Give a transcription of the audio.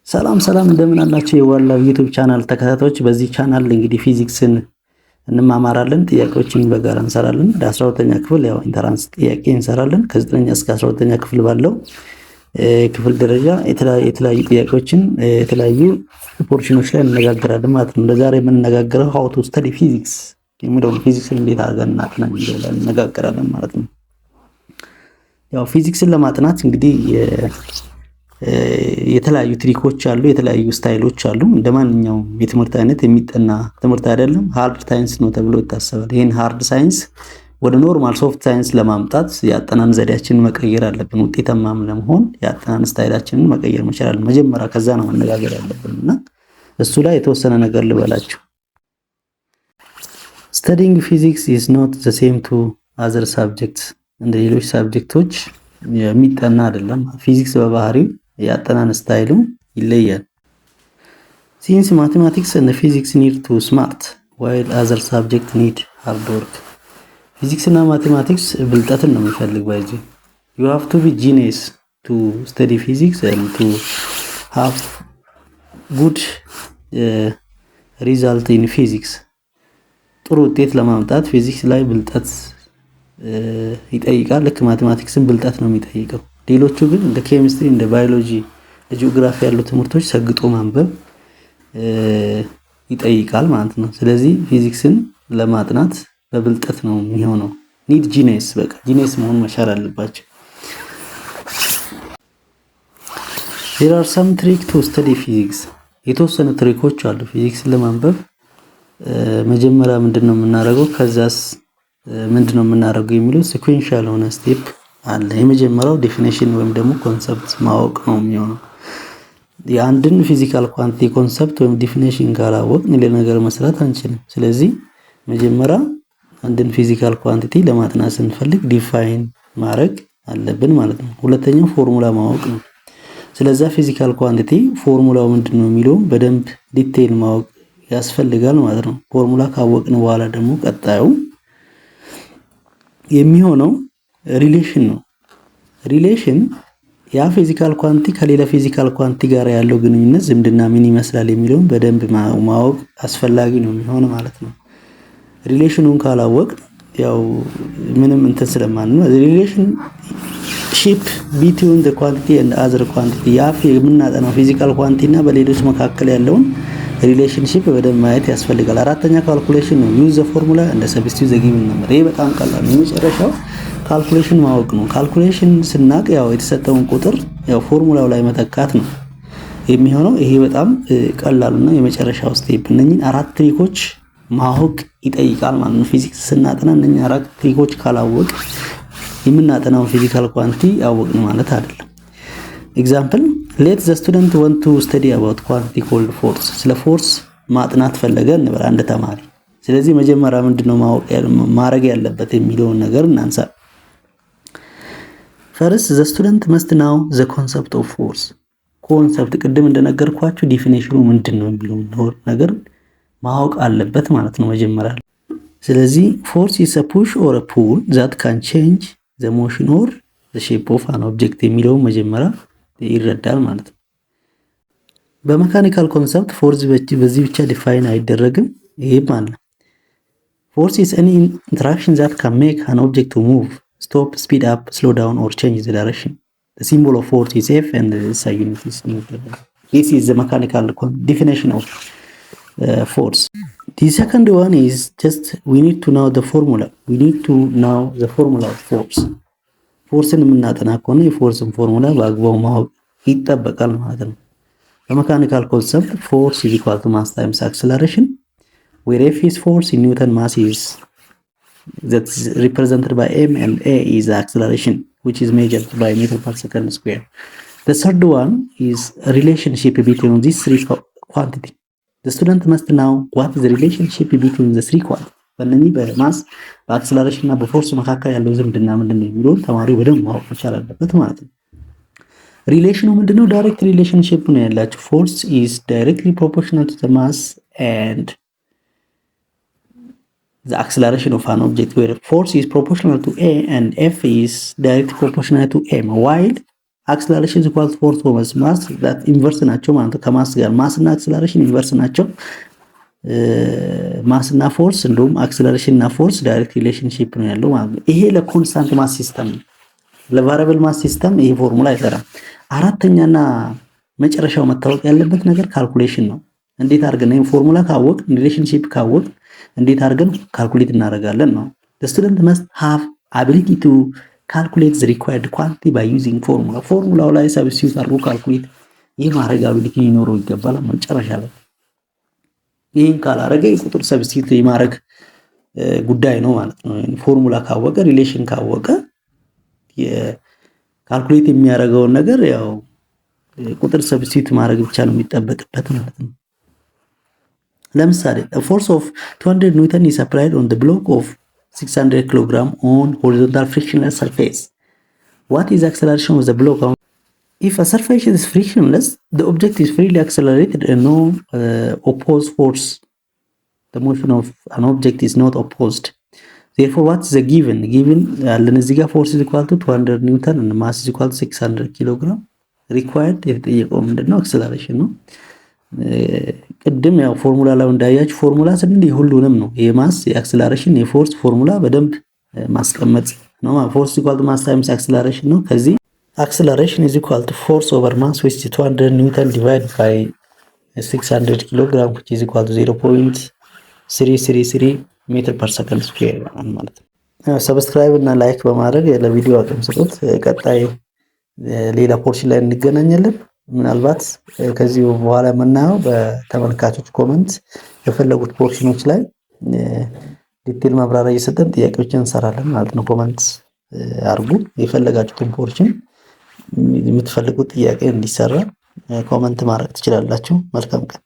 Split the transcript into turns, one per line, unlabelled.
ሰላም ሰላም፣ እንደምን አላችሁ የዋላ YouTube channel ተከታታዮች። በዚህ ቻናል እንግዲህ ፊዚክስን እንማማራለን፣ ጥያቄዎችን በጋራ እንሰራለን። ለ12ኛ ክፍል ያው entrance ጥያቄ እንሰራለን። ከ9ኛ እስከ 12ኛ ክፍል ባለው ክፍል ደረጃ የተለያዩ ጥያቄዎችን የተለያዩ portion ኦች ላይ እንነጋገራለን ማለት ነው። ለዛሬ የምንነጋገረው how to study physics የሚለውን፣ ፊዚክስን እንዴት አድርገን እናጥና የሚለው ላይ እንነጋገራለን ማለት ነው። ያው ፊዚክስን ለማጥናት እንግዲህ የተለያዩ trick ኦች አሉ፣ የተለያዩ style ኦች አሉ። እንደ ማንኛውም የትምህርት አይነት የሚጠና ትምህርት አይደለም። Hard science ነው ተብሎ ይታሰባል። ይህን hard science ወደ normal soft science ለማምጣት የአጠናን ዘዴያችንን መቀየር አለብን። ውጤታማም ለመሆን የአጠናን style ኣችንን መቀየር መቻል አለብን። መጀመሪያ ከዛ ነው መነጋገር ያለብን እና እሱ ላይ የተወሰነ ነገር ልበላችሁ። Studying physics is not the same to other subjects። እንደ ሌሎች subject ኦች የሚጠና አይደለም። ፊዚክስ በባህሪው የአጠናን style ኡ ይለያል። Since mathematics and physics need to smart, while other subject need hard work። ፊዚክስ እና mathematics ብልጠትን ነው የሚፈልግ። By the way, you have to be genius to study physics and to have good result in physics። ጥሩ ውጤት ለማምጣት ፊዚክስ ላይ ብልጠት ይጠይቃል። ልክ mathematics ን ብልጠት ነው የሚጠይቀው። ሌሎቹ ግን እንደ ኬሚስትሪ፣ እንደ ባዮሎጂ፣ ጂኦግራፊ ያሉ ትምህርቶች ሰግጦ ማንበብ ይጠይቃል ማለት ነው። ስለዚህ ፊዚክስን ለማጥናት በብልጠት ነው የሚሆነው። Need genius፣ በቃ genius መሆን መቻል አለባቸው። There are some trick to study physics። የተወሰኑ trick ኦች አሉ ፊዚክስን ለማንበብ። መጀመሪያ ምንድን ነው የምናደርገው፣ ከዛስ ምንድን ነው የምናደርገው የሚለው sequential የሆነ step አለ። የመጀመሪያው definition ወይም ደግሞ concept ማወቅ ነው የሚሆነው። የአንድን physical quantity concept ወይም definition ካላወቅን ሌላ ነገር መስራት አንችልም። ስለዚህ መጀመሪያ አንድን physical quantity ለማጥናት ስንፈልግ define ማድረግ አለብን ማለት ነው። ሁለተኛው ፎርሙላ ማወቅ ነው። ስለዛ physical quantity formula ው ምንድን ነው የሚለው በደንብ detail ማወቅ ያስፈልጋል ማለት ነው። ፎርሙላ ካወቅን በኋላ ደግሞ ቀጣዩ የሚሆነው relation ነው። Relation ያ physical quantity ከሌላ physical quantity ጋር ያለው ግንኙነት፣ ዝምድና ምን ይመስላል የሚለውን በደንብ ማወቅ አስፈላጊ ነው የሚሆነው ማለት ነው። Relation ኑን ካላወቅ ያው ምንም እንትን ስለማን relationship between the quantity and other quantity፣ ያ የምናጠናው physical quantity እና በሌሎች መካከል ያለውን relationship በደንብ ማየት ያስፈልጋል። አራተኛ calculation ነው። Use the formula and substitute the given number። ይሄ በጣም ቀላል ነው። የመጨረሻው calculation ማወቅ ነው። Calculation ስናቅ ያው የተሰጠውን ቁጥር ያው ፎርሙላው ላይ መተካት ነው የሚሆነው። ይሄ በጣም ቀላሉና የመጨረሻው step። እነኝን አራት trick ኦች ማወቅ ይጠይቃል ማለት ነው። ፊዚክስ ስናጠና እነኝን አራት trick ኦች ካላወቅ የምናጠናውን physical quantity አወቅን ማለት አይደለም። Example: let the student want to study about quantity called force። ስለ force ማጥናት ፈለገ እንበል አንድ ተማሪ። ስለዚህ መጀመሪያ ምንድነው ማወቅ ማድረግ ያለበት የሚለውን ነገር እናንሳ። First, the student must know the concept of force። Concept ቅድም እንደነገርኳችሁ definition ኑ ምንድን ነው የሚለውን ነገር ማወቅ አለበት ማለት ነው መጀመሪያ። ስለዚህ force is a push or pull that can change the motion or the shape of an object የሚለውን መጀመሪያ ይረዳል ማለት ነው። በ mechanical concept force በዚህ ብቻ define አይደረግም። ይህም አለ። Force is any interaction that can make an object to move, stop, speed up, slow down or change the direction. The symbol of force is F and the SI unit is Newton. This is the mechanical definition of force. The second one is just we need to know the formula. We need to know the formula of force. Force ን የምናጠና ከሆነ የ force ን ፎርሙላ በአግባቡ ማወቅ ይጠበቃል ማለት ነው። በ mechanical concept, force is equal to mass times acceleration, where F is force in Newton, mass is that is represented by m, and a is acceleration, which is measured by meter per second square. The third one is relationship between these three quantity. The student must know what is the relationship between the three quantity። በእነኚህ በ mass፣ በ acceleration እና በ force መካከል ያለው ዝምድና ምንድን ነው የሚለውን ተማሪው በደንብ ማወቅ መቻል አለበት ማለት ነው። Relation ኑ ምንድነው? Direct relationship ነው ያላቸው። Force is directly proportional to the mass and the acceleration of an object, where force is proportional to a and F is directly proportional to m, while Acceleration equal force over mass inverse ናቸው ማለት ነው። ከ mass ጋር mass እና acceleration inverse ናቸው። Mass እና force እንዲሁም acceleration እና force direct relationship ነው ያለው ማለት ነው። ይሄ ለ constant mass system ነው። ለ variable mass system ይሄ ፎርሙላ አይሰራም። አራተኛና መጨረሻው መታወቅ ያለበት ነገር calculation ነው። እንዴት አድርገን ይሄን ፎርሙላ ካወቅ፣ relationship ካወቅ እንዴት አድርገን calculate እናደርጋለን ነው። The student must have ability to calculate the required quantity by using formula። Formula ው ላይ substitute አድርጎ calculate የማድረግ ability ሊኖረው ይገባል። መጨረሻ ላይ ይህን ካላረገ የቁጥር substitute የማድረግ ጉዳይ ነው ማለት ነው። ፎርሙላ ካወቀ፣ relation ካወቀ calculate የሚያደርገውን ነገር ያው ቁጥር substitute ማድረግ ብቻ ነው የሚጠበቅበት ማለት ነው። ለምሳሌ force of 200 newton is applied on the block of 600 kilogram on horizontal frictionless surface. What is acceleration of the block? If a surface is frictionless, the object is freely accelerated and no opposed force. The motion of an object is not opposed. Therefore, what is the given? Given ያለን እዚህ ጋር force is equal to 200 newton and mass is equal to 600 kilogram። Required የተጠየቀው ምንድነው? Acceleration ነው። ቅድም ያው ፎርሙላ ላይ እንዳያችሁ ፎርሙላ ስንል የሁሉንም ነው። የ mass፣ የ acceleration፣ የ force formula በደንብ ማስቀመጥ ነው። Force equal to mass times acceleration ነው። ከዚህ acceleration is equal to force over mass, which is 200 newton divide by 600 kilogram, which is equal to 0.333 meter per second square ማለት ነው። Subscribe እና like በማድረግ ለቪዲዮ አቅም ስጡት። ቀጣይ ሌላ portion ላይ እንገናኛለን። ምናልባት ከዚህ በኋላ የምናየው በተመልካቾች comment የፈለጉት portion ኖች ላይ detail ማብራሪያ እየሰጠን ጥያቄዎችን እንሰራለን ማለት ነው። Comment አርጉ። የፈለጋችሁትን portion የምትፈልጉት ጥያቄ እንዲሰራ comment ማድረግ ትችላላችሁ። መልካም ቀን።